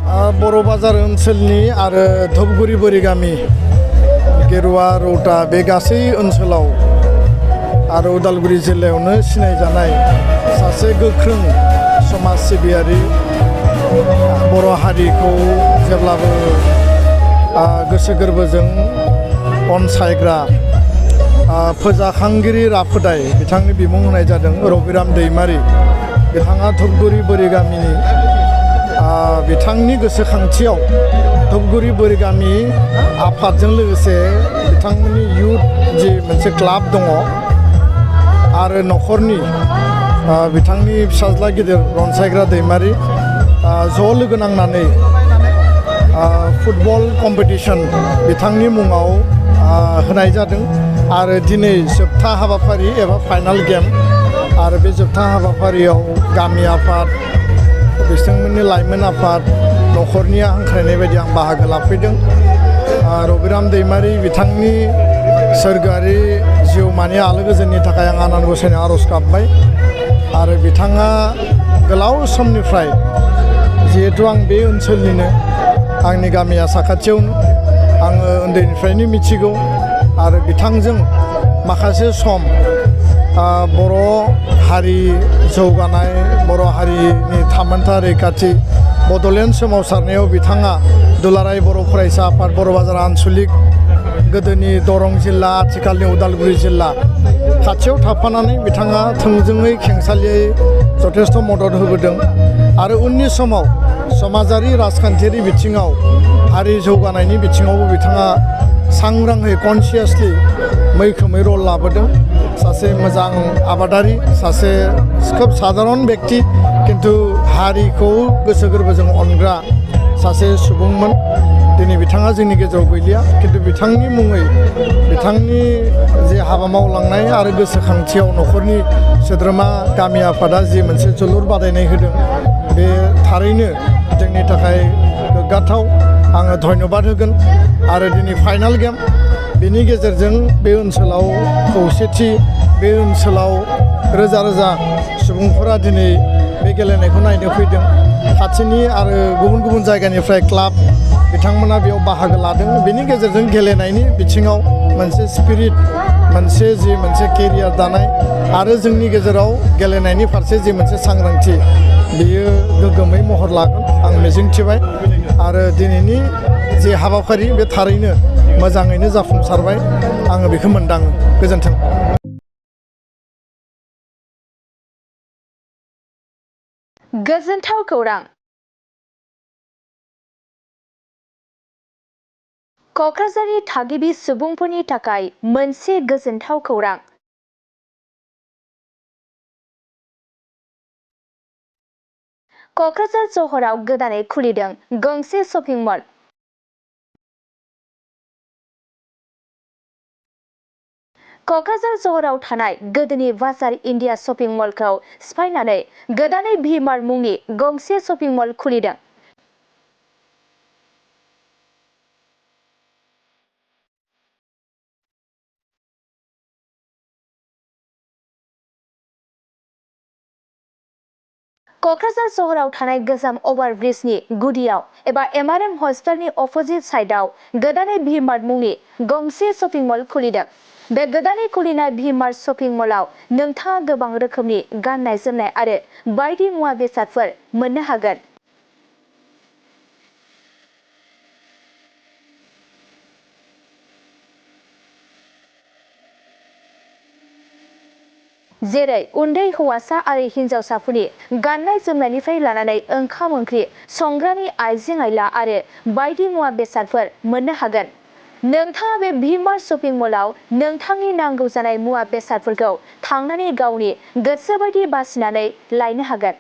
बर' बाजार ओनसोलनि आरो धुपगुरि बोरिगामि गेरुवा रौता बे गासै ओनसोलाव आरो उदालगुरि जिल्लायावनो सिनायजानाय सासे गोख्रों समाज सिबियारि बर' हारिखौ जेब्लाबो गोसो गोरबोजों अनसायग्रा फोजाखांगिरि राफोदाय बिथांनि बिमुं होनाय जादों रबिराम दैमारि। बिथाङा धुपगुरि बोरिगामिनि बिथांनि गोसोखांथियाव धुपगुरि बोरिगामि आफादजों लोगोसे बिथांमोननि युथ जि मोनसे क्लाब दङ आरो न'खरनि बिथांनि फिसाज्ला गिदिर रनसायग्रा दैमारि ज' लोगो नांनानै फुटबल कम्पिटिसन बिथांनि मुङाव होनाय जादों आरो दिनै जोबथा हाबाफारि एबा फाइनाल गेम आरो बे जोबथा हाबाफारियाव गामि आफाद बिथांमोननि लाइमोन आफाद न'खरनिया हांख्रायनाय बायदि आं बाहागो लाफैदों। रबिराम दैमारि बिथांनि सोरगोआरि जिउमानि आलो गोजोननि थाखाय आं आनान गसाइनाव आर'ज गाबबाय आरो बिथाङा गोलाव समनिफ्राय जिहेथु आं बे ओनसोलनिनो आंनि गामिया साखाथियावनो आङो उन्दैनिफ्रायनो मिथिगौ आरो बिथांजों माखासे सम बर' हारि जौगानाय बर' हारिनि थामोनथा रैखाथि बड'लेण्ड सोमावसारनायाव बिथाङा दुलाराय बर' फरायसा आफाद बर' बाजार आनसलिक गोदोनि दरं जिल्ला आथिखालनि उदालगुरि जिल्ला खाथियाव थाफानानै बिथाङा थोंजोङै खेंसालियै जथेस्थ' मदद होबोदों आरो उननि समाव समाजारि राजखान्थियारि बिथिङाव हारि जौगानायनि बिथिङावबो बिथाङा सांग्राङै कनसियासलि मैखोमै रल लाबोदों। सासे मोजां आबादारि सासे खोब साधारन बेक्ति किन्तु हारिखौ गोसो गोरबोजों अनग्रा सासे सुबुंमोन। दिनै बिथाङा जोंनि गेजेराव गैलिया किन्तु बिथांनि मुङै बिथांनि जे हाबा मावलांनाय आरो गोसोखांथियाव न'खरनि सोद्रोमा गामि आफादा जि मोनसे जोलुर बादायनाय होदों बे थारैनो जोंनि थाखाय गोग्गाथाव। आङो धन्यबाद होगोन आरो दिनै फाइनाल गेम बेनि गेजेरजों बे ओनसोलाव खौसेथि बे ओनसोलाव रोजा रोजा सुबुंफोरा दिनै बे गेलेनायखौ नायनो फैदों। खाथिनि आरो गुबुन गुबुन जायगानिफ्राय क्लाब बिथांमोना बेयाव बाहागो लादों। बेनि गेजेरजों गेलेनायनि बिथिङाव मोनसे स्पिरिट मोनसे केरियार दानाय आरो जोंनि गेजेराव गेलेनायनि फारसे जि मोनसे सांग्रांथि बेयो गोग्गोमै महर लागोन आं मिजिंथिबाय आरो दिनैनि जे हाबाफारि बे थारैनो मोजाङैनो जाफुंसारबाय आङो बेखौ मोनदाङो। गोजोन्थों। गोजोनथाव खौरां। क'क्राझारनि थागिबि सुबुंफोरनि थाखाय मोनसे गोजोनथाव खौरां। क'क्राझार सहराव गोदानै खुलिदों गंसे शपिं मल। क'क्राझार सहराव थानाय गोदोनि बाजार इन्डिया शपिं मलखौ सिफायनानै गोदानै भि मार्ट मुंनि गंसे शपिं मल खुलिदों। क'क्राझार सहराव थानाय गोजाम अभारब्रिजनि गुदियाव एबा एमआरएम हस्पिटालनि अपोजिट साइडआव गोदानै भि मार्ट मुंनि गंसे शपिं मल खुलिदों। बे गोदानै खुलिनाय भि मार्ट शपिं मलाव नोंथाङा गोबां रोखोमनि गाननाय जोमनाय आरो बायदि मुवा बेसादफोर मोननो हागोन। जेरै उन्दै हौवासा आरो हिन्जावसाफोरनि गाननाय जोमनायनिफ्राय लानानै ओंखाम ओंख्रि संग्रानि आइजें आइला आरो बायदि मुवा बेसादफोर मोननो हागोन। नोंथाङा बे भि मार्ट शपिं मलाव नोंथांनि नांगौ जानाय मुवा बेसादफोरखौ थांनानै गावनि गोसो बायदि बासिनानै लायनो हागोन।